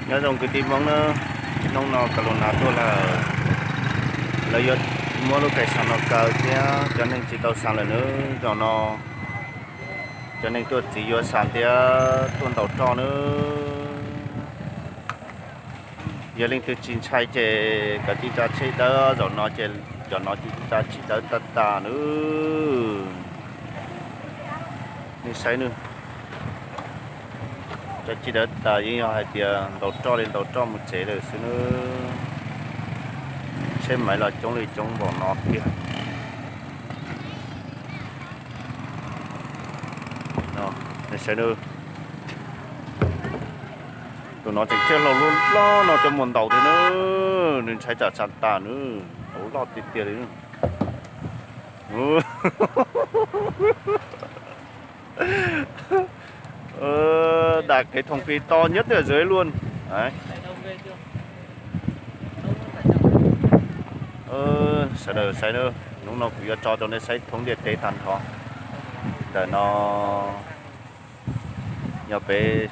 Nyob zoo kwv tij Hmoob nawb, hnub no kav lus nas tuaj lawm, lawv yuav muab lub kais xas no kaw thiab cov neeg tsis tau xas lawm nawb. Zaum no cov neeg tuaj txiv yuav xas thiab tuaj ntaus roj nawb. Yog leej twg tsis ntshai ces kav tsij tsa tsheb dawb, zaum no ces cov no tsa tsheb dawb tag tag nawb. Nej saib nawb, tsa tsheb dawb tas yeej yog hais tias ntaus roj li ntaus roj mus tsev lawm xwb nawb. Tsheb maiv los coob li coob npaum no tiag. Nej saib nawb, tus no tseem thiaj hlau lub loj no coj mus ntaus thiab nawb, nws ntshai tsam xas tas nawb, tau loj tiag tiag li. Ơ, đặt cái thông tin to nhất thế giới luôn. Đấy. Ơ, sawv daws saib nawb, hnub no kuv yuav tso rau nej saib thoob ntiaj teb tag nrho. Ntawm no yog peb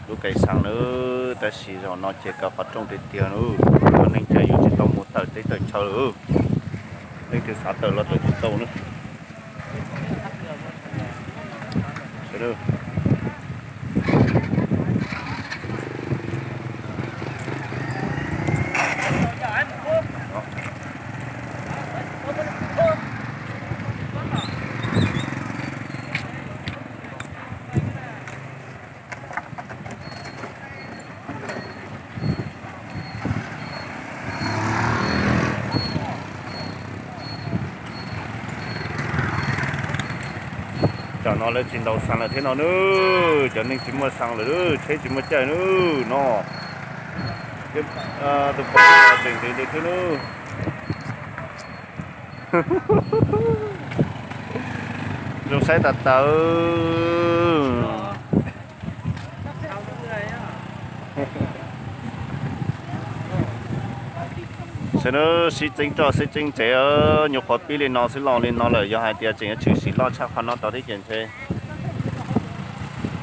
lub kais xas nawb, tab sis zaum no ces kaw qhov rooj tiag tiag nawb, cov neeg ces yuav tsis tau mus tawm teb tawm chaw lawm. Leej twg xav tawm los tawm tsis tau nawb. Tam no lawv tsis ntaus xas lawm thiab no nawb, cov neeg tsis muaj xas lawm, tsheb tsis muaj caij nawb no. Tus pom tseem ntev ntev thiab nawb. Zoo saib tas tas. Sawv daws sib txeeb roj sib txeeb tsev, nyuam qhuav pib li no xwb los li no lawm, yog hais tias tseem yuav tshwm sim loj tshaj qhov no tod thiab ces ntshe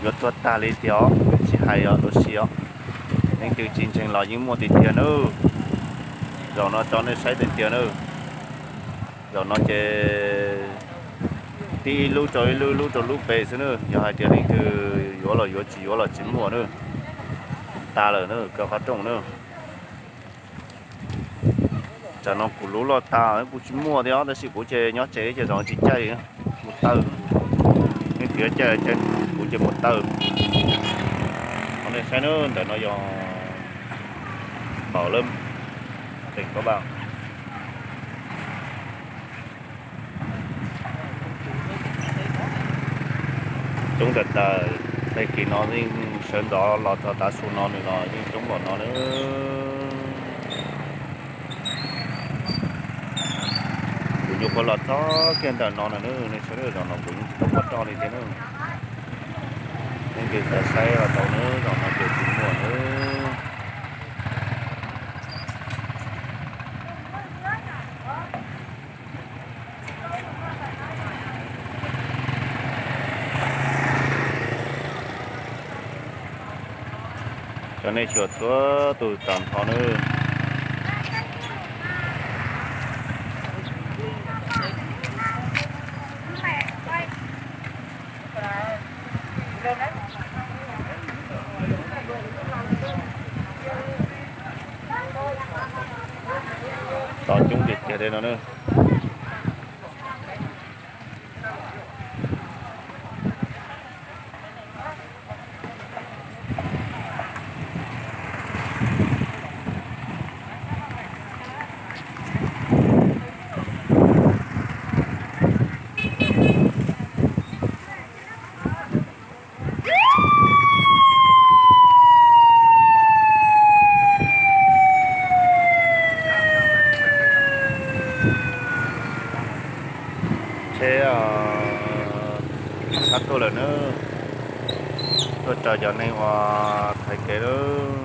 yuav tuag tag li tiag os, tsis hais os, tus si os. Leej twg tsis ntseeg los yeej muaj tiag tiag nawb. Zaum no tso nej saib tiag tiag nawb. Zaum no ces tib ib lub rau ib lub, ib lub rau lub pem xwb nawb. Yog hais tias leej twg yuav los yuav, tsis yuav los tsis muaj nawb. Tas lawm nawb, kaw qhov rooj nawb. Tam no kuv lub loj tas kuv tsis muaj thiab, tab sis kuv ces nyob tsev ces zaum tsis caij, mus taw. Nej tiav caij, kuv ces mus taw. Qhov nej saib nawb, ntawm no yog npaum lawm, teem koj bam. Coob tas tas, tag kis no yeej sawv ntxov los txog tav su no nws los yeej coob npaum no nawb. Kuv nyuam qhuav los txog kiag ntawm no na, nej saib zaum no kuv yeej tsis tau muaj roj li thiab nawb. Leej twg xav saib los tau nawb, zaum no ces tsis muaj nawb. Cov nej xyuas txhua tus tag nrho nawb. Tau coob tiag tiag li no nawb. Tsheb sab tuaj lawm nawb, tuaj raws cov neeg uas thaiv kev lawm.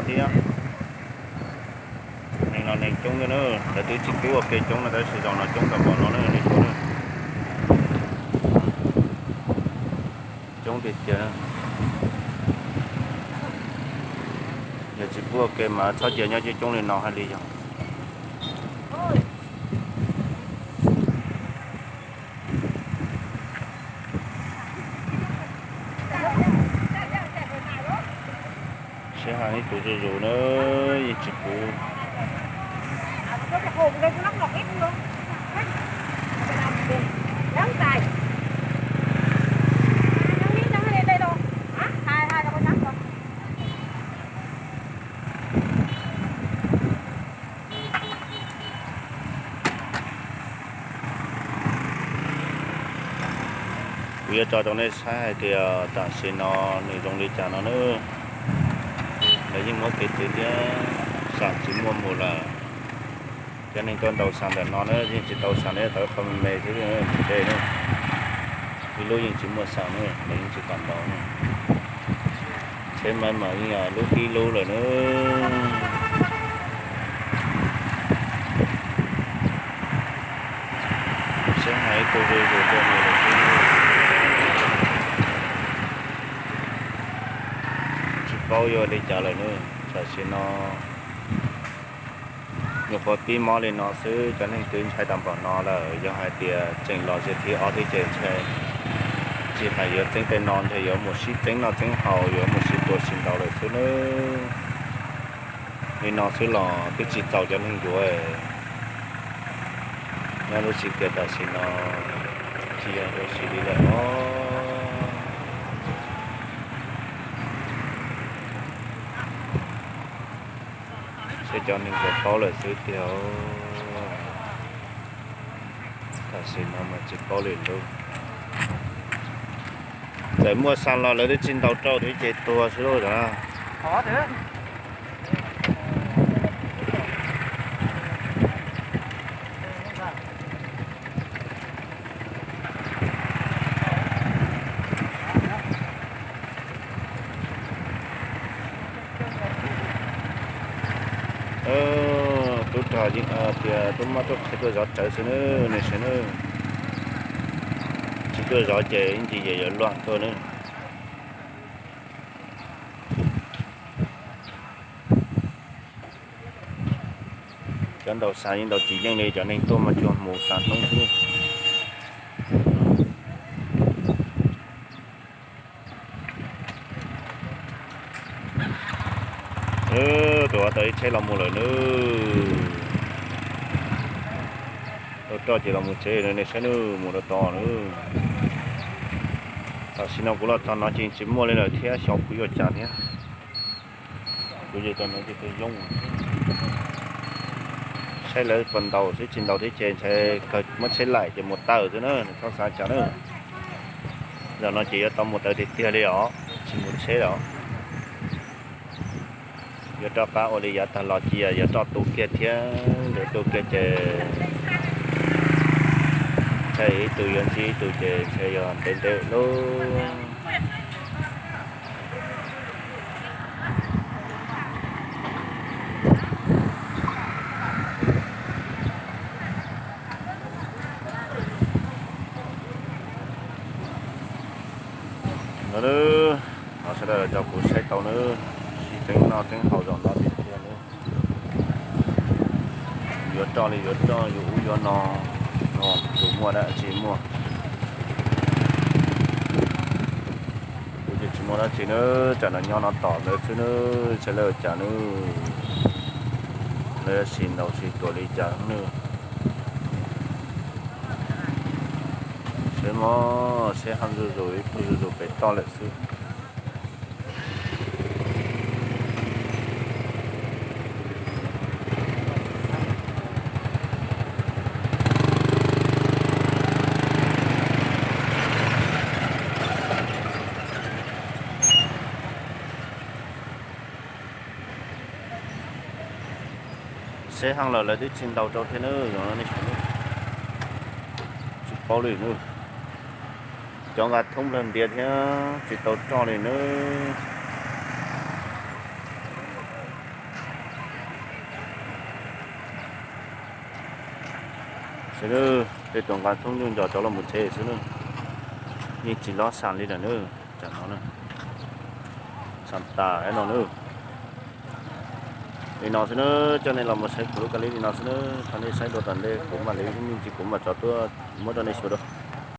thiab. Neeg los neeg coob thiab na, lawv twb tsis pub ua ke coob no tab sis zaum no coob tau npaum no na nej saib na. Coob tiag tiag. Yog tsis pub ua ke mas txhob cia nyob coob coob li no hais li yog. Seb hais ib tug zuj zus na, yeej tsis pub. Kuv yuav tso rau nej saib hais tias tam sim no nws zoo li cas no na. Lawv yeej muab kev txiav thiab, xas tsis muaj mus lawm. Cov neeg tuaj ntaus xas ntawm no na yeej tsis tau xas, neb tau qhov me me xwb, tsis ntev na. Ib lub yeej tsis muaj xas na, lawv yeej tsis kam ntaus na. Tsheb maiv mas yeej yog lub tib lub lawm na. Seb hais ib tug zuj zus tuaj mus lawm xwb. Tsis paub yuav li cas lawm na, tam sim no nyuam qhuav pib mob li no xwb, cov neeg twb ntshai tau npaum no lawm, yog hais tias tseem los zaum thib ob thiab ces ntshai. Tsis hais yuav txeeb tej no ntshai yuav mus sib txeeb noj txeeb haus, yuav mus sib tua sib ntaus lawm xwb na. Li no xwb los twb tsis txaus cov neeg yuav. Nyob lub sij hawm tam sim no tsis yog lub sij hawm li lawm os. Seb cov neeg puas paub lawm xwb tiag. Tam sim no mas tsis paub li lawm. Txawm muaj xas los lawv twb tsis ntaus rau thiab ces tuag xwb lauj. Tub rog tias tub mab tub qhe tuaj zov rawv xwb na, nej saib na. Tsis tuaj zov ces ib ntsis ces yuav luag tuaj na. Cov ntaus xas yeej ntaus tsis yeej li, cov neeg tuaj mas cuag mus xav hnub xwb. Tus uas tau ib tsheb los mus lawm nawb. Tau roj ces los mus tsev, nej saib nawb, mus rau tod nawb. Tam sim no kuv los txog no ces tsis muaj li lawm thiab, xyov kuv yuav cas thiab. Kuv yog tau no ces kuv yooj. Saib lawv puas ntaus xwb, tsis ntaus thiab ces ntshai kawg muab tsheb laim ces mus tawm xwb na, txhob xav cas na. Zaum no ces yuav tau mus tawm tiag tiag li os, tsis mus tsheb lawm. Yuav rov qab ua li yav tag los cia, yuav roj tu kiag thiab, ntev tu kiag ces ntshai ib tug yuav ntsib ib tug ces ntshai yog ntev ntev lub. No, sawv daws cov kuv saib tau nawb, sib txeeb noj txeeb haus zaum no tiag tiag nawb. Yuav roj li yuav roj, yuav ub yuav no, no tus muaj dab tsi muaj. Kuv ces tsis muaj dab tsi nawb, tsam no nyob no tom ntawd xwb nawb, seb lawv ua cas nawb. Lawv sib ntaus sib tua li cas nawb. Seb mog, seb haj zuj zus ib pliag zuj zus pem toj lawm xwb. Seb heev lawm lawv twb tsis ntaus rau thiab nawb, zoo li nej saib, tsis paub li nawb. Cov nqa thoob plawg ntiav thiab tsis tau roj li nawb. Nawb, tej tus nqa thoob nyuj nco cov los mus tsev xwb nawb. Yeej tsis lob xas li lawm nawb, tsam no na. Xas tas no nawb. Li no xwb nawb, coj nej los mus saib kuv lub kab li li no xwb nawb. Thov nej saib dua tom ntej, kuv mam li ib me ntsis kuv mam tso tuaj muab rau nej xyuas dua.